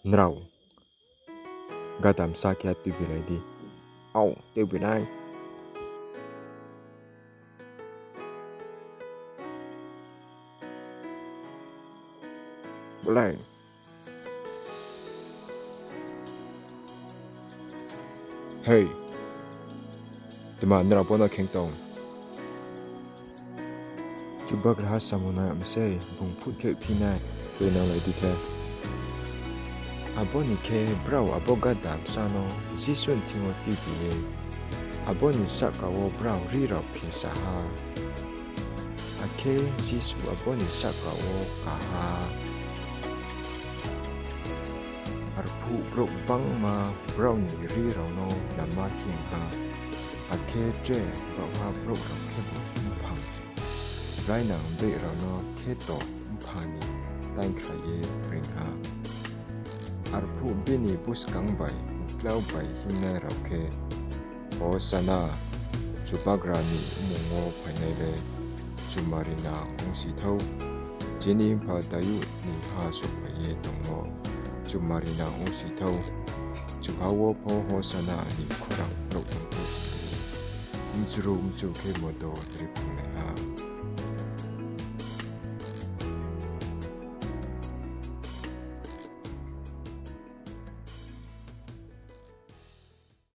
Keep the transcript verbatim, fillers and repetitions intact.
Nrao gada bsa khe tuibilai di. Au, tuibi nai. Bolai. Hei, tma nrao bo no kheng tong? Chubagraha samung nang mi sei, bung phut khe phi nai. Tuinanglai di khe. Abo ni khe brao abo gada bsa no Jisu ni thing yo tuibi ye, abo ni sahka wo brao rri rao philsa ha. Akhe Jisu abo ni sahka wo ka ha. Arphuh brouh gbangma brao ni rri rao no lama hing ha, akhe tre baohha brouh rao khebu mphang brainang dei rao no kheto mphang ni taingkhrai ye bring ha. Arphuh bini buskang bai uklau bai hingnai rao khe, Hosana! Chubagra ni mmung wo phainai le chumarinang ongsi thou. Chini mpha Dayud ni ha souhphai ye tongmo chumarinang ongsi thou. Chuha wo pho Hosana ni khorang brouh tong thou. Mchru mchru khe modo riphu